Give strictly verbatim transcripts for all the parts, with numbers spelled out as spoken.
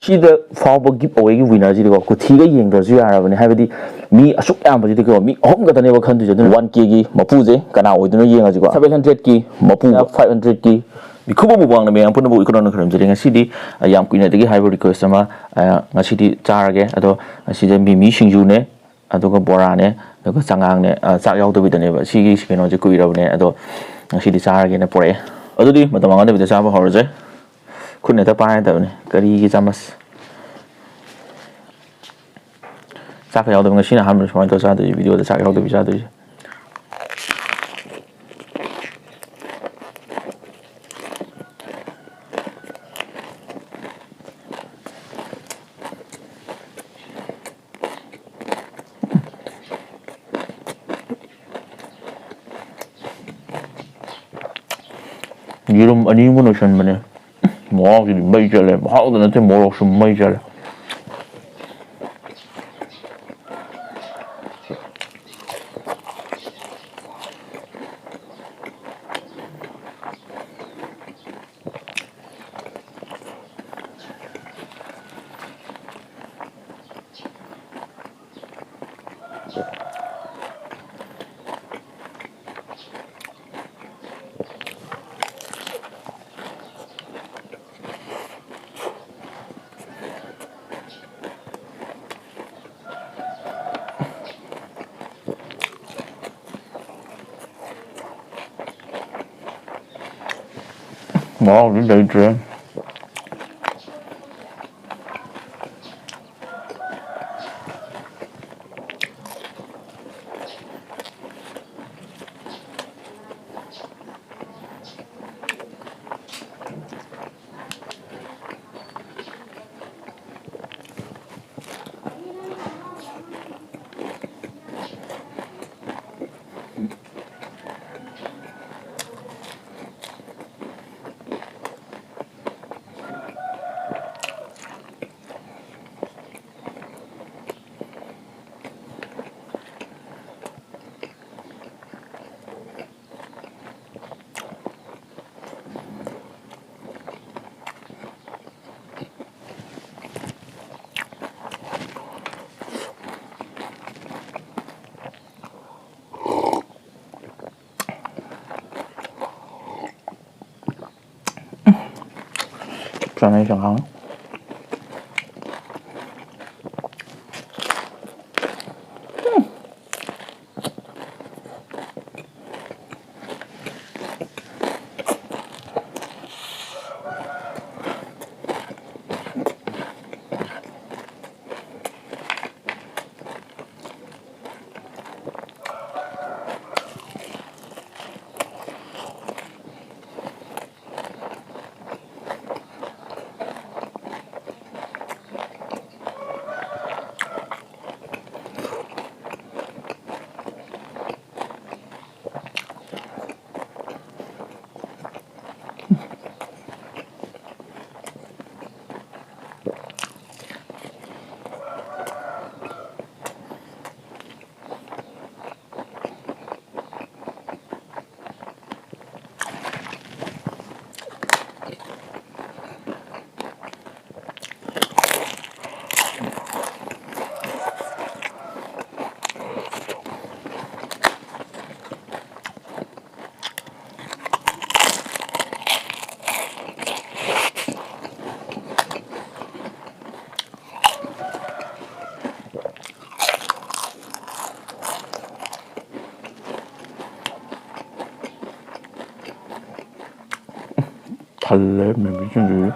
ꯁꯤꯗ ꯐꯥꯎꯕ ꯒꯤꯐ ꯑꯋꯦꯒꯤ ꯋꯤꯅꯔꯁꯤꯗꯤꯀꯣ, ꯀꯨꯊꯤꯒ ꯌꯦꯡꯗ꯭ꯔꯁꯨ ꯌꯥꯔꯕꯅꯦ꯫ ꯍꯥꯏꯕꯗꯤ ꯃꯤ ꯑꯁꯨꯛ ꯌꯥꯝꯕꯁꯤꯗꯤꯀꯣ, ꯃꯤ ꯑꯍꯨꯝ ꯈꯛꯇꯅꯦꯕ ꯈꯟꯗꯣꯏꯁꯦ꯫ ꯑꯗꯨꯅ ꯋꯥꯟ ꯀꯦꯒꯤ ꯃꯄꯨꯁꯦ ꯀꯅꯥ ꯑꯣꯏꯗꯣꯏꯅꯣ ꯌꯦꯡꯉꯁꯤꯀꯣ꯫ ꯁꯚꯦꯟ ꯍꯟꯗ꯭ꯔꯦꯗꯀꯤ ꯃꯄꯨ, ꯐꯥꯏꯚ ꯍꯟꯗ꯭ꯔꯦꯗꯀꯤ ꯃꯤꯈꯨꯕ ꯃꯨꯛꯕꯥꯡꯅ ꯃꯌꯥꯝ ꯄꯨꯝꯅꯃꯛ ꯏꯈꯣ ꯅꯧꯅ ꯈꯨꯔꯨꯝꯖꯔꯤ꯫ ꯉꯁꯤꯗꯤ, ꯑ, ꯌꯥꯝ ꯀꯨꯏꯅꯗꯒꯤ ꯍꯥꯏꯕ ꯔꯤꯀ꯭ꯋꯦꯁ ꯑꯃ, ꯑ, ꯉꯁꯤꯗꯤ ꯆꯥꯔꯒꯦ꯫ ꯑꯗꯣ ꯉꯁꯤꯗ ꯃꯤꯃꯤ ꯁꯤꯡꯖꯨꯅꯦ, ꯑꯗꯨꯒ ꯕꯣꯔꯥꯅꯦ, ꯑꯗꯨꯒ ꯆꯉꯥꯡꯅꯦ, ꯑ, ꯆꯥꯛ ꯌꯥꯎꯗꯕꯤꯗꯅꯦꯕ꯫ ꯁꯤꯒꯤ ꯀꯩꯅꯣꯁꯦ ꯀꯨꯏꯔꯕꯅꯦ, ꯑꯗꯣ ꯉꯁꯤꯗꯤ ꯆꯥꯔꯒꯦꯅ ꯄꯨꯔꯛꯑꯦ꯫ ꯑꯗꯨꯗꯤ ꯃꯇꯝ ꯃꯥꯡꯍꯟꯗꯕꯤꯗ ꯆꯥꯕ ꯍꯧꯔꯁꯦ꯫ ꯈꯨꯠꯅ ꯍꯦꯛꯇ ꯄꯥꯏꯔꯗꯕꯅꯤ, ꯀꯔꯤꯒꯤ ꯆꯥꯃꯁ? ꯆꯥꯛꯀ ꯌꯥꯎꯗꯕ, ꯉꯁꯤꯅ ꯑꯍꯥꯟꯕꯅꯤ ꯁꯨꯃꯥꯏꯅ ꯇꯧꯔ ꯆꯥꯗꯣꯏꯁꯦ, ꯚꯤꯗꯤꯑꯣꯗ ꯆꯥꯛ ꯌꯥꯎꯗꯕꯤ ꯆꯥꯗꯣꯏꯁꯦ꯫ ꯌꯦꯔꯨꯝ ꯑꯅꯤꯃꯨꯛ ꯂꯣꯏꯁꯟꯕꯅꯦ꯫ ꯃꯍꯥꯎꯁꯤꯗꯤ ꯃꯩ ꯆꯠꯂꯦ꯫ ꯃꯍꯥꯎꯗ ꯅꯠꯇꯦ, ꯃꯣꯔꯣꯛꯁꯨ ꯃꯩ ꯆꯠꯂꯦ꯫ ꯃꯍꯥꯎꯗꯤ ꯂꯩꯇ꯭ꯔꯦ꯫ ꯆꯥꯅꯩ ꯆꯉꯥꯡ꯫ ꯊꯜꯂꯦ ꯃꯤꯃꯤꯁꯤꯡꯁꯤꯗꯤ꯫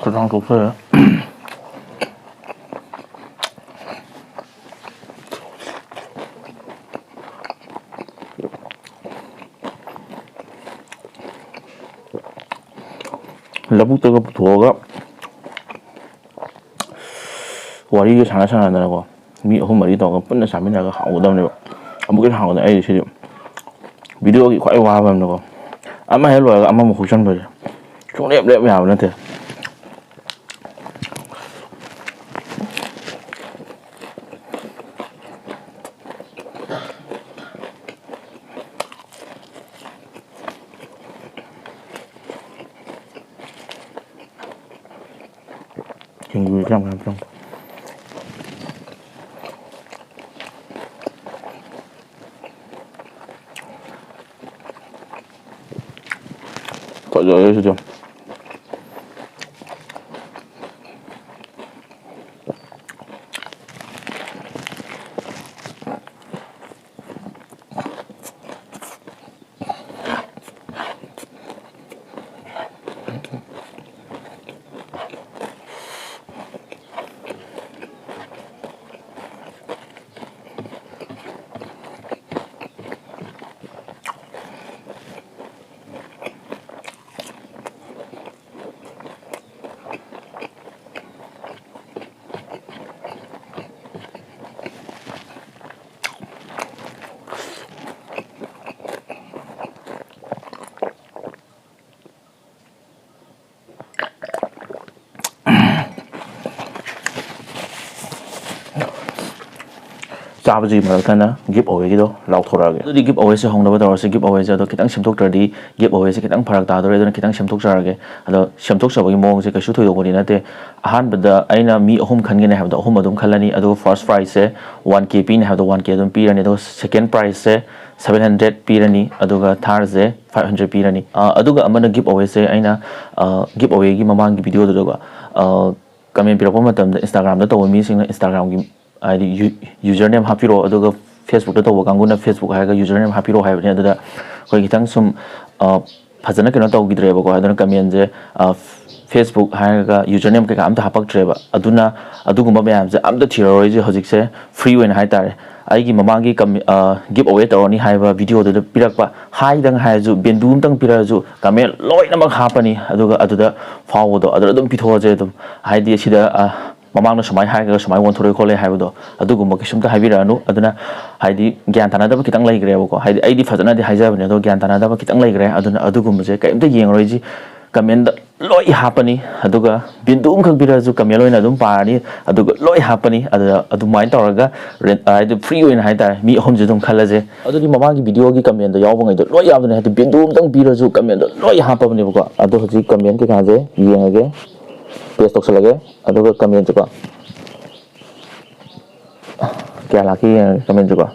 ꯈꯗꯥꯡ ꯆꯣꯛꯊꯔꯦ꯫ ꯂꯧꯕꯨꯛꯇꯒ ꯄꯨꯊꯣꯛꯑꯒ ꯋꯥꯔꯤꯒ ꯁꯥꯟꯅ ꯁꯥꯟꯅꯗꯅꯀꯣ, ꯃꯤ ꯑꯍꯨꯝ ꯃꯔꯤ ꯇꯧꯔꯒ ꯄꯨꯟꯅ ꯆꯥꯃꯤꯟꯅꯔꯒ ꯍꯥꯎꯒꯗꯕꯅꯦꯕ꯫ ꯑꯃꯨꯛꯀ ꯍꯦꯟꯅ ꯍꯥꯎꯕꯅꯦ꯫ ꯑꯩ ꯁꯤꯗꯤ ꯚꯤꯗꯤꯑꯣꯒꯤ ꯈ꯭ꯋꯥꯏ ꯋꯥꯕ ꯑꯃꯅꯀꯣ, ꯑꯃ ꯍꯦꯛ ꯂꯣꯏꯔꯒ ꯑꯃꯃꯨꯛ ꯍꯨꯛꯆꯟꯕꯁꯦ ꯁꯨꯡꯂꯦꯞ ꯂꯦꯞ ꯌꯥꯕ ꯅꯠꯇꯦ꯫ ꯁꯤꯡꯖꯨꯁꯦ ꯌꯥꯝ ꯀꯩꯅꯣ ꯇꯧ꯫ ꯐꯖꯔꯦ ꯁꯤꯗꯤ꯫ ꯆꯥꯕꯁꯤꯒꯤ ꯃꯔꯛꯇꯅ ꯒꯤꯐ ꯑꯋꯦꯒꯤꯗꯣ ꯂꯥꯎꯊꯣꯔꯛꯑꯒꯦ꯫ ꯑꯗꯨꯗꯤ ꯒꯤꯐ ꯑꯋꯦꯁꯦ ꯍꯧꯅꯕ ꯇꯧꯔꯁꯦ꯫ ꯒꯤꯐ ꯑꯋꯦꯁꯦ ꯑꯗꯣ ꯈꯤꯇꯪ ꯁꯦꯝꯗꯣꯛꯇ꯭ꯔꯗꯤ ꯒꯤꯐ ꯑꯋꯦꯁꯦ ꯈꯤꯇꯪ ꯐꯔꯛ ꯇꯥꯗꯣꯔꯦ꯫ ꯑꯗꯨꯅ ꯈꯤꯇꯪ ꯁꯦꯝꯗꯣꯛꯆꯔꯒꯦ꯫ ꯑꯗꯣ ꯁꯦꯝꯗꯣꯛꯆꯕꯒꯤ ꯃꯑꯣꯡꯁꯦ ꯀꯩꯁꯨ ꯊꯣꯏꯗꯣꯛꯄꯗꯤ ꯅꯠꯇꯦ꯫ ꯑꯍꯥꯟꯕꯗ ꯑꯩꯅ ꯃꯤ ꯑꯍꯨꯝ ꯈꯟꯒꯅꯤ ꯍꯥꯏꯕꯗꯣ ꯑꯍꯨꯝ ꯑꯗꯨꯝ ꯈꯜꯂꯅꯤ꯫ ꯑꯗꯨꯒ ꯐꯥꯔꯁ ꯄ꯭ꯔꯥꯏꯖꯁꯦ ꯋꯥꯟ ꯀꯦ ꯄꯤꯅꯤ ꯍꯥꯏꯕꯗꯣ ꯋꯥꯟ ꯀꯦ ꯑꯗꯨꯝ ꯄꯤꯔꯅꯤ꯫ ꯑꯗꯨꯒ ꯁꯦꯀꯦꯟ ꯄ꯭ꯔꯥꯏꯖꯁꯦ ꯁꯚꯦꯟ ꯍꯟꯗ꯭ꯔꯦꯗ ꯄꯤꯔꯅꯤ꯫ ꯑꯗꯨꯒ ꯊꯥꯔꯁꯦ ꯐꯥꯏꯚ ꯍꯟꯗ꯭ꯔꯦꯗ ꯄꯤꯔꯅꯤ꯫ ꯑ, ꯑꯗꯨꯒ ꯑꯃꯅ ꯒꯤꯐ ꯑꯋꯦꯁꯦ ꯑꯩꯅ, ꯑ, ꯒꯤꯐ ꯑꯋꯦꯒꯤ ꯃꯃꯥꯡꯒꯤ ꯚꯤꯗꯤꯑꯣꯗꯨꯗꯀꯣ, ꯑ, ꯀꯃꯦꯟ ꯄꯤꯔꯛꯄ ꯃꯇꯝꯗ Instagram-ꯗ ꯇꯧꯕ ꯃꯤꯁꯤꯡꯅ Instagram-ꯒꯤ ꯍꯥꯏꯗꯤ ꯌꯨ-, ꯌꯨꯖꯔ ꯅꯦꯝ ꯍꯥꯞꯄꯤꯔꯛꯑꯣ, ꯑꯗꯨꯒ Facebook-ꯇ ꯇꯧꯕ ꯀꯥꯡꯕꯨꯅ Facebook ꯍꯥꯏꯔꯒ ꯌꯨꯖꯔ ꯅꯦꯝ ꯍꯥꯞꯄꯤꯔꯛꯑꯣ ꯍꯥꯏꯕꯅꯤ꯫ ꯑꯗꯨꯗ ꯑꯩꯈꯣꯏ ꯈꯤꯇꯪ ꯁꯨꯝ, ꯑ, ꯐꯖꯅ ꯀꯩꯅꯣ ꯇꯧꯈꯤꯗ꯭ꯔꯦꯕꯀꯣ꯫ ꯑꯗꯨꯅ ꯀꯃꯦꯟꯁꯦ, ꯑ, Facebook ꯍꯥꯏꯔꯒ ꯌꯨꯖꯔ ꯅꯦꯝ ꯀꯩꯀꯥ ꯑꯝꯇ ꯍꯥꯞꯄꯛꯇ꯭ꯔꯦꯕ꯫ ꯑꯗꯨꯅ ꯑꯗꯨꯒꯨꯝꯕ ꯃꯌꯥꯝꯁꯦ ꯑꯝꯇ ꯊꯤꯔꯔꯣꯏꯁꯦ ꯍꯧꯖꯤꯛꯁꯦ꯫ ꯐ꯭ꯔꯤ ꯑꯣꯏꯅ ꯍꯥꯏꯇꯥꯔꯦ꯫ ꯑꯩꯒꯤ ꯃꯃꯥꯡꯒꯤ ꯀꯝ-, ꯑ, ꯒꯤꯐ ꯑꯋꯦ ꯇꯧꯔꯅꯤ ꯍꯥꯏꯕ ꯚꯤꯗꯤꯑꯣꯗꯨꯗ ꯄꯤꯔꯛꯄ ꯍꯥꯏꯗꯪ ꯍꯥꯏꯔꯁꯨ, ꯕꯦꯟꯗꯨ ꯑꯝꯇꯪ ꯄꯤꯔꯛꯑꯁꯨ, ꯀꯃꯦꯟ ꯂꯣꯏꯅꯃꯛ ꯍꯥꯞꯄꯅꯤ꯫ ꯑꯗꯨꯒ ꯑꯗꯨꯗ ꯐꯥꯎꯕꯗꯣ ꯑꯗꯨꯗ ꯑꯗꯨꯝ ꯄꯤꯊꯣꯛꯑꯁꯦ ꯑꯗꯨꯝ꯫ ꯍꯥꯏꯗꯤ ꯁꯤꯗ, ꯑ, ꯃꯃꯥꯡꯗ ꯁꯨꯃꯥꯏꯅ ꯍꯥꯏꯔꯒ ꯁꯨꯃꯥꯏꯅ ꯑꯣꯟꯊꯣꯔꯛꯑꯦ ꯈꯣꯠꯂꯦ ꯍꯥꯏꯕꯗꯣ, ꯑꯗꯨꯒꯨꯝꯕ ꯀꯩꯁꯨꯝꯇ ꯍꯥꯏꯕꯤꯔꯛꯑꯅꯨ꯫ ꯑꯗꯨꯅ ꯍꯥꯏꯗꯤ ꯒ꯭ꯌꯥꯟ ꯇꯥꯅꯗꯕ ꯈꯤꯇꯪ ꯂꯩꯈ꯭ꯔꯦꯕꯀꯣ꯫ ꯍꯥꯏꯗꯤ ꯑꯩꯗꯤ ꯐꯖꯅꯗꯤ ꯍꯥꯏꯖꯕꯅꯦ, ꯑꯗꯣ ꯒ꯭ꯌꯥꯟ ꯇꯥꯅꯗꯕ ꯈꯤꯇꯪ ꯂꯩꯈ꯭ꯔꯦ꯫ ꯑꯗꯨꯅ ꯑꯗꯨꯒꯨꯝꯕꯁꯦ ꯀꯔꯤꯝꯇ ꯌꯦꯡꯉꯔꯣꯏꯁꯤ꯫ ꯀꯃꯦꯟꯗ ꯂꯣꯏ ꯍꯥꯞꯄꯅꯤ, ꯑꯗꯨꯒ ꯕꯤꯟꯗꯨ ꯑꯃꯈꯛ ꯄꯤꯔꯛꯑꯁꯨ ꯀꯃꯦꯟ ꯑꯣꯏꯅ ꯑꯗꯨꯝ ꯄꯥꯔꯅꯤ, ꯑꯗꯨꯒ ꯂꯣꯏ ꯍꯥꯞꯄꯅꯤ꯫ ꯑꯗꯨꯗ ꯑꯗꯨꯃꯥꯏꯅ ꯇꯧꯔꯒ ꯔꯦꯟ-, ꯍꯥꯏꯗꯤ ꯐ꯭ꯔꯤ ꯑꯣꯏꯅ ꯍꯥꯏꯇꯥꯔꯦ, ꯃꯤ ꯑꯍꯨꯝꯁꯦ ꯑꯗꯨꯝ ꯈꯜꯂꯁꯦ꯫ ꯑꯗꯨꯗꯤ ꯃꯃꯥꯡꯒꯤ ꯚꯤꯗꯤꯑꯣꯒꯤ ꯀꯃꯦꯟꯗ ꯌꯥꯎꯕꯉꯩꯗꯣ ꯂꯣꯏ ꯌꯥꯎꯗꯣꯏꯅꯦ, ꯍꯥꯏꯗꯤ ꯕꯤꯟꯗꯨ ꯑꯃꯇꯪ ꯄꯤꯔꯁꯨ ꯀꯃꯦꯟꯗꯣ ꯂꯣꯏ ꯍꯥꯞꯄꯕꯅꯦꯕꯀꯣ꯫ ꯑꯗꯣ ꯍꯧꯖꯤꯛ ꯀꯃꯦꯟ ꯀꯩꯀꯥꯁꯦ ꯌꯦꯡꯉꯒꯦ, ꯄꯦꯁ ꯇꯧꯁꯜꯂꯒꯦ, ꯑꯗꯨꯒ ꯀꯃꯦꯟꯁꯦꯀꯣ ꯀꯌꯥ ꯂꯥꯛꯀꯦ ꯌꯦꯡꯉꯒꯦ꯫ ꯀꯃꯦꯟꯁꯦꯀꯣ,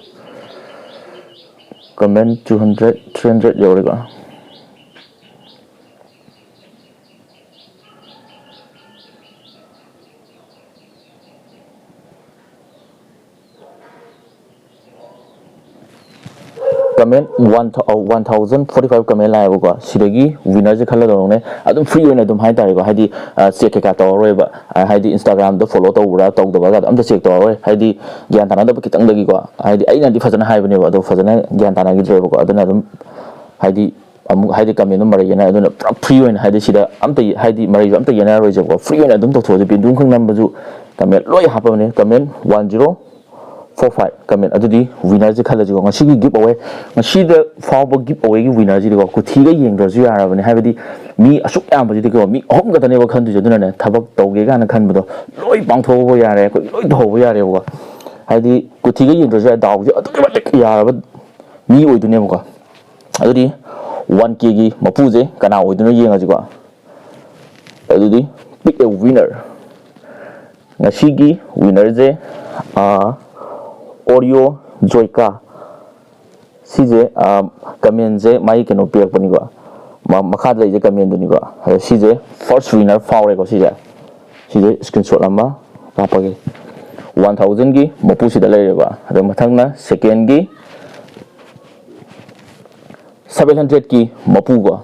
ꯀꯃꯦꯟ two hundred, three hundred ꯌꯧꯔꯦꯀꯣ꯫ ꯀꯃꯦꯟ one thou-, one thousand forty five ꯀꯃꯦꯟ ꯂꯥꯛꯑꯦꯕꯀꯣ꯫ ꯁꯤꯗꯒꯤ ꯋꯤꯅꯔꯁꯦ ꯈꯜꯂꯗꯧꯅꯦ꯫ ꯑꯗꯨꯝ ꯐ꯭ꯔꯤ ꯑꯣꯏꯅ ꯑꯗꯨꯝ ꯍꯥꯏꯇꯥꯔꯦꯀꯣ, ꯍꯥꯏꯗꯤ ꯆꯦꯛ ꯀꯩꯀꯥ ꯇꯧꯔꯔꯣꯏꯕ꯫ ꯑ, ꯍꯥꯏꯗꯤ ꯏꯟꯁꯇꯥꯒ꯭ꯔꯥꯝꯗ ꯐꯣꯂꯣ ꯇꯧꯕ꯭ꯔꯥ ꯇꯧꯗꯕ꯭ꯔꯥ ꯑꯝꯇ ꯆꯦꯛ ꯇꯧꯔꯔꯣꯏ꯫ ꯍꯥꯏꯗꯤ ꯒ꯭ꯌꯥꯟ ꯇꯥꯅꯗꯕ ꯈꯤꯇꯪꯗꯒꯤꯀꯣ, ꯍꯥꯏꯗꯤ ꯑꯩꯅꯗꯤ ꯐꯖꯅ ꯍꯥꯏꯕꯅꯦꯕ, ꯑꯗꯣ ꯐꯖꯅ ꯒ꯭ꯌꯥꯟ ꯇꯥꯅꯈꯤꯗ꯭ꯔꯦꯕꯀꯣ꯫ ꯑꯗꯨꯅ ꯑꯗꯨꯝ ꯍꯥꯏꯗꯤ ꯑꯃꯨꯛ ꯍꯥꯏꯗꯤ ꯀꯃꯦꯟꯗꯣ ꯃꯔꯩ ꯌꯦꯠꯅ, ꯑꯗꯨꯅ ꯄꯨꯔꯥ ꯐ꯭ꯔꯤ ꯑꯣꯏꯅ ꯍꯥꯏꯗꯤ ꯁꯤꯗ ꯑꯝꯇ ꯍꯥꯏꯗꯤ ꯃꯔꯩꯁꯨ ꯑꯝꯇ ꯌꯦꯠꯅꯔꯔꯣꯏꯁꯦꯕꯀꯣ꯫ ꯐ꯭ꯔꯤ ꯑꯣꯏꯅ ꯑꯗꯨꯝ ꯇꯧꯊꯣꯛꯑꯁꯦ꯫ ꯕꯤꯟꯗꯨ ꯑꯃꯈꯛ ꯅꯝꯕꯁꯨ ꯀꯃꯦꯟ ꯂꯣꯏ ꯍꯥꯞꯄꯕꯅꯦ꯫ ꯀꯃꯦꯟ one zero four five ꯀꯃꯦꯟ꯫ ꯑꯗꯨꯗꯤ ꯋꯤꯅꯔꯁꯦ ꯈꯜꯂꯁꯤꯀꯣ꯫ ꯉꯁꯤꯒꯤ ꯒꯤꯐ ꯑꯋꯦ, ꯉꯁꯤꯗ ꯐꯥꯎꯕ ꯒꯤꯐ ꯑꯋꯦꯒꯤ ꯋꯤꯅꯔꯁꯤꯗꯤꯀꯣ, ꯀꯨꯊꯤꯒ ꯌꯦꯡꯗ꯭ꯔꯁꯨ ꯌꯥꯔꯕꯅꯦ꯫ ꯍꯥꯏꯕꯗꯤ ꯃꯤ ꯑꯁꯨꯛ ꯌꯥꯝꯕꯁꯤꯗꯤꯀꯣ, ꯃꯤ ꯑꯍꯨꯝ ꯈꯛꯇꯅꯦꯕ ꯈꯟꯗꯣꯏꯁꯦ꯫ ꯑꯗꯨꯅꯅꯦ, ꯊꯕꯛ ꯇꯧꯒꯦ ꯀꯥꯏꯅ ꯈꯟꯕꯗꯣ ꯂꯣꯏ ꯄꯥꯡꯊꯣꯛꯍꯧꯕ ꯌꯥꯔꯦ, ꯑꯩꯈꯣꯏ ꯂꯣꯏ ꯇꯧꯍꯧꯕ ꯌꯥꯔꯦꯕꯀꯣ꯫ ꯍꯥꯏꯗꯤ ꯀꯨꯊꯤꯒ ꯌꯦꯡꯗ꯭ꯔꯁꯨ ꯌꯥꯔꯦ, ꯗꯥꯎꯁꯦ ꯑꯗꯨꯛꯀꯤ ꯃꯇꯤꯛ ꯌꯥꯔꯕ ꯃꯤ ꯑꯣꯏꯗꯣꯏꯅꯦꯕꯀꯣ꯫ ꯑꯗꯨꯗꯤ one Kꯒꯤ ꯃꯄꯨꯁꯦ ꯀꯅꯥ ꯑꯣꯏꯗꯣꯏꯅꯣ ꯌꯦꯡꯉꯁꯤꯀꯣ꯫ ꯑꯗꯨꯗꯤ pick a winner꯫ ꯉꯁꯤꯒꯤ ꯋꯤꯅꯔꯁꯦ, ꯑꯥ, ꯑꯣꯔꯤꯌꯣ ꯖꯣꯏꯀꯥ꯫ ꯁꯤꯁꯦ, ꯑꯥ, ꯀꯃꯦꯟꯁꯦ ꯃꯥꯒꯤ ꯀꯩꯅꯣ ꯄꯤꯔꯛꯄꯅꯤꯀꯣ, ꯃ-, ꯃꯈꯥꯗ ꯂꯩꯁꯦ ꯀꯃꯦꯟꯗꯨꯅꯤꯀꯣ꯫ ꯑꯗꯣ ꯁꯤꯁꯦ ꯐꯥꯔꯁ ꯋꯤꯅꯔ ꯐꯥꯎꯔꯦꯀꯣ꯫ ꯁꯤꯁꯦ, ꯁꯤꯁꯦ ꯁ꯭ꯀ꯭ꯔꯤꯟꯁꯣꯠ ꯑꯃ ꯀꯥꯞꯄꯒꯦ꯫ One thousandꯒꯤ ꯃꯄꯨꯁꯤꯗ ꯂꯩꯔꯦꯕ꯫ ꯑꯗꯣ ꯃꯊꯪꯅ ꯁꯦꯀꯦꯟꯒꯤ seven hundredꯀꯤ ꯃꯄꯨꯀꯣ꯫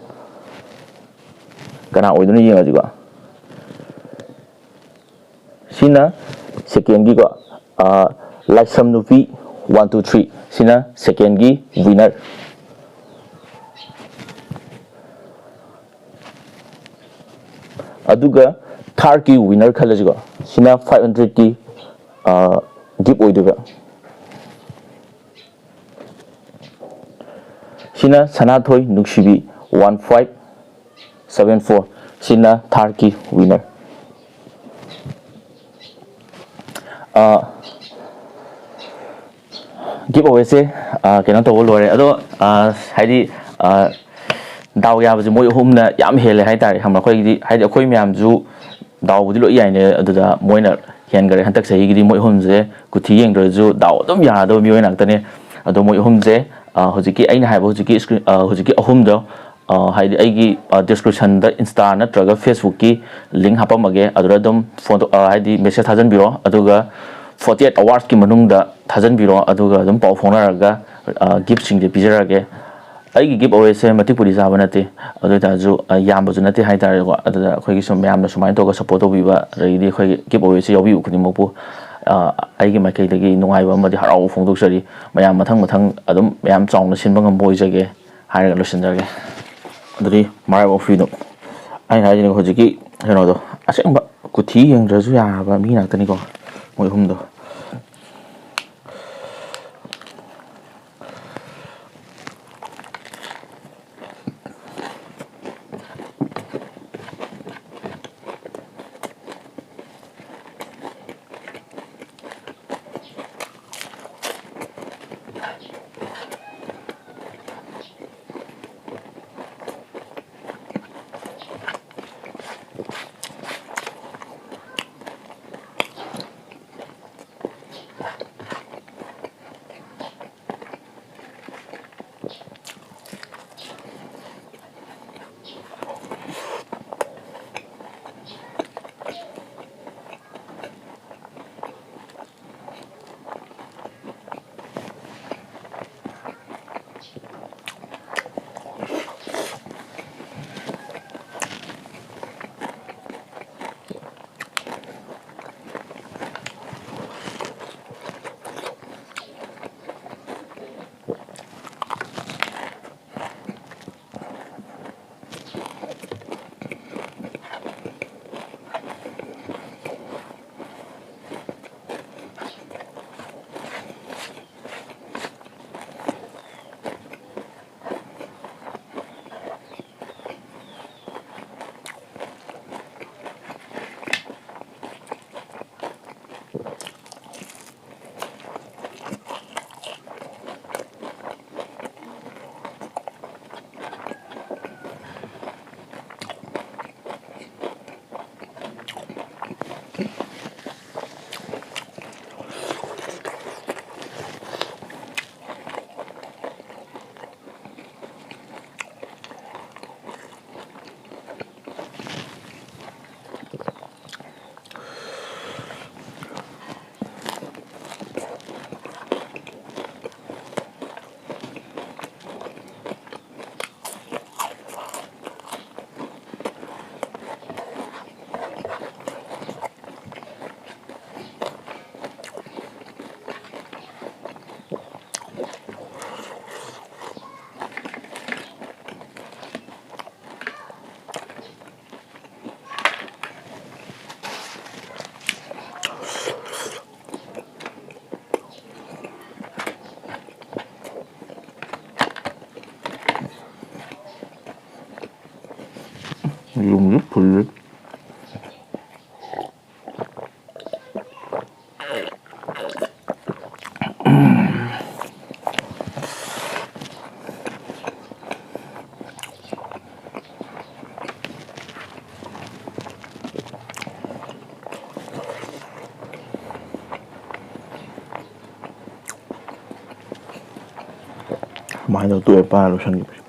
ꯀꯅꯥ ꯑꯣꯏꯗꯣꯏꯅꯣ ꯌꯦꯡꯉꯁꯤꯀꯣ꯫ ꯁꯤꯅ ꯁꯦꯀꯦꯟꯒꯤꯀꯣ, ꯑꯥ, ꯂꯥꯏꯁ꯭ꯔꯝ ꯅꯨꯄꯤ one two three꯫ ꯁꯤꯅ ꯁꯦꯀꯦꯟꯒꯤ ꯋꯤꯅꯔ꯫ ꯑꯗꯨꯒ ꯊꯥꯔꯠꯀꯤ ꯋꯤꯅꯔ ꯈꯜꯂꯁꯤꯀꯣ꯫ ꯁꯤꯅ ꯐꯥꯏꯚ ꯍꯟꯗ꯭ꯔꯦꯠꯀꯤ ꯒꯤꯐ ꯑꯣꯏꯗꯣꯏꯕ꯫ ꯁꯤꯅ ꯁꯅꯥꯊꯣꯏ ꯅꯨꯡꯁꯤꯕꯤ ꯋꯥꯟ ꯐꯥꯏꯚ ꯁꯚꯦꯟ ꯐꯣꯔ꯫ ꯁꯤꯅ ꯊꯥꯔꯠꯀꯤ ꯋꯤꯅꯔ꯫ ꯒꯤꯐ ꯑꯋꯦꯁꯦ ꯀꯩꯅꯣ ꯇꯧꯕ ꯂꯣꯏꯔꯦ꯫ ꯑꯗꯣ ꯑ, ꯍꯥꯏꯗꯤ ꯑ, ꯗꯥꯎ ꯌꯥꯕꯁꯦ ꯃꯣꯏ ꯑꯍꯨꯝꯅ ꯌꯥꯝ ꯍꯦꯜꯂꯦ ꯍꯥꯏꯇꯥꯔꯦ꯫ ꯈꯪꯕ꯭ꯔꯥ? ꯑꯩꯈꯣꯏꯒꯤꯗꯤ, ꯍꯥꯏꯗꯤ ꯑꯩꯈꯣꯏ ꯃꯌꯥꯝꯁꯨ ꯗꯥꯎꯕꯨꯗꯤ ꯂꯣꯏ ꯌꯥꯏꯅꯦ, ꯑꯗꯨꯗ ꯃꯣꯏꯅ ꯍꯦꯟꯈꯔꯦ꯫ ꯍꯟꯗꯛ ꯆꯍꯤꯒꯤꯗꯤ ꯃꯣꯏ ꯑꯍꯨꯝꯁꯦ ꯀꯨꯊꯤ ꯌꯦꯡꯗ꯭ꯔꯁꯨ ꯗꯥꯎ ꯑꯗꯨꯝ ꯌꯥꯗꯕ ꯃꯤꯑꯣꯏ ꯉꯥꯛꯇꯅꯦ꯫ ꯑꯗꯣ ꯃꯣꯏ ꯑꯍꯨꯝꯁꯦ ꯑ, ꯍꯧꯖꯤꯛꯀꯤ ꯑꯩꯅ ꯍꯥꯏꯕ ꯍꯧꯖꯤꯛꯀꯤ screen, ꯑ, ꯍꯧꯖꯤꯛꯀꯤ ꯑꯍꯨꯝꯗꯣ, ꯑ, ꯍꯥꯏꯗꯤ ꯑꯩꯒꯤ ꯗꯤꯁꯀ꯭ꯔꯤꯞꯁꯟꯗ Insta ꯅꯠꯇ꯭ꯔꯒ Facebookꯀꯤ link ꯍꯥꯞꯄꯝꯃꯒꯦ꯫ ꯑꯗꯨꯗ ꯑꯗꯨꯝ ꯐꯣꯟ, ꯑ, ꯍꯥꯏꯗꯤ message ꯊꯥꯖꯟꯕꯤꯔꯣ, ꯑꯗꯨꯒ forty eight hoursꯀꯤ ꯃꯅꯨꯡꯗ ꯊꯥꯖꯟꯕꯤꯔꯣ, ꯑꯗꯨꯒ ꯑꯗꯨꯝ ꯄꯥꯎ ꯐꯥꯎꯅꯔꯒ ꯒꯤꯐꯁꯤꯡꯁꯦ ꯄꯤꯖꯔꯒꯦ꯫ ꯑꯩꯒꯤ ꯒꯤꯐ ꯑꯋꯦꯁꯦ ꯃꯇꯤꯛꯄꯨꯗꯤ ꯆꯥꯕ ꯅꯠꯇꯦ, ꯑꯗꯨ ꯑꯣꯏꯇꯥꯔꯁꯨ ꯑ, ꯌꯥꯝꯕꯁꯨ ꯅꯠꯇꯦ ꯍꯥꯏꯇꯥꯔꯦꯀꯣ꯫ ꯑꯗꯨꯗ ꯑꯩꯈꯣꯏꯒꯤ ꯁꯨꯝ ꯃꯌꯥꯝꯅ ꯁꯨꯃꯥꯏꯅ ꯇꯧꯔꯒ ꯁꯞꯄꯣꯔꯠ ꯇꯧꯕꯤꯕ, ꯑꯗꯒꯤꯗꯤ ꯑꯩꯈꯣꯏꯒꯤ ꯒꯤꯐ ꯑꯋꯦꯁꯦ ꯌꯥꯎꯕꯤꯕ ꯈꯨꯗꯤꯡꯃꯛꯄꯨ ꯑ, ꯑꯩꯒꯤ ꯃꯥꯏꯀꯩꯗꯒꯤ ꯅꯨꯡꯉꯥꯏꯕ ꯑꯃꯗꯤ ꯍꯔꯥꯎꯕ ꯐꯣꯡꯗꯣꯛꯆꯔꯤ꯫ ꯃꯌꯥꯝ ꯃꯊꯪ ꯃꯊꯪ ꯑꯗꯨꯝ ꯃꯌꯥꯝ ꯆꯥꯎꯅ ꯁꯤꯟꯕ ꯉꯝꯕ ꯑꯣꯏꯖꯒꯦ ꯍꯥꯏꯔꯒ ꯂꯣꯏꯁꯤꯟꯖꯔꯒꯦ꯫ ꯑꯗꯨꯗꯤ ꯃꯔꯥꯏꯕꯛ ꯐꯤꯗꯣ ꯑꯩꯅ ꯍꯥꯏꯁꯤꯅꯦ, ꯍꯧꯖꯤꯛꯀꯤ ꯀꯩꯅꯣꯗꯣ ꯑꯁꯦꯡꯕ ꯀꯨꯊꯤ ꯌꯦꯡꯗ꯭ꯔꯁꯨ ꯌꯥꯔꯕ ꯃꯤ ꯉꯥꯛꯇꯅꯤꯀꯣ ꯃꯣꯏ ꯑꯍꯨꯝꯗꯣ꯫ ꯌꯦꯔꯨꯝꯁꯨ ꯐꯨꯜꯂꯦ꯫ ꯃꯥꯏꯗꯣ ꯇꯣꯛꯑꯦ ꯄꯥꯔ ꯂꯣꯏꯁꯟꯈꯤꯕꯁꯦ꯫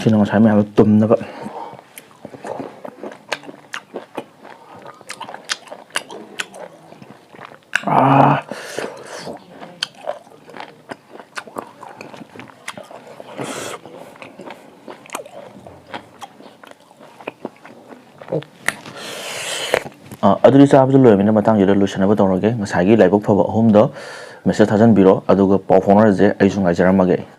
ꯁꯤꯅ ꯉꯁꯥꯏ ꯃꯌꯥꯝꯗꯣ ꯇꯨꯝꯅꯕ꯫ ꯑꯥ꯫ ꯑ, ꯑꯗꯨꯗꯤ ꯆꯥꯕꯁꯨ ꯂꯣꯏꯔꯕꯅꯤꯅ ꯃꯇꯥꯡꯁꯤꯗ ꯂꯣꯏꯁꯤꯟꯅꯕ ꯇꯧꯔꯒꯦ꯫ ꯉꯁꯥꯏꯒꯤ ꯂꯥꯏꯕꯛ ꯐꯕ ꯑꯍꯨꯝꯗꯣ message ꯊꯥꯖꯤꯟꯕꯤꯔꯣ, ꯑꯗꯨꯒ ꯄꯥꯎ ꯐꯥꯎꯅꯔꯁꯦ꯫ ꯑꯩꯁꯨ ꯉꯥꯏꯖꯔꯝꯃꯒꯦ꯫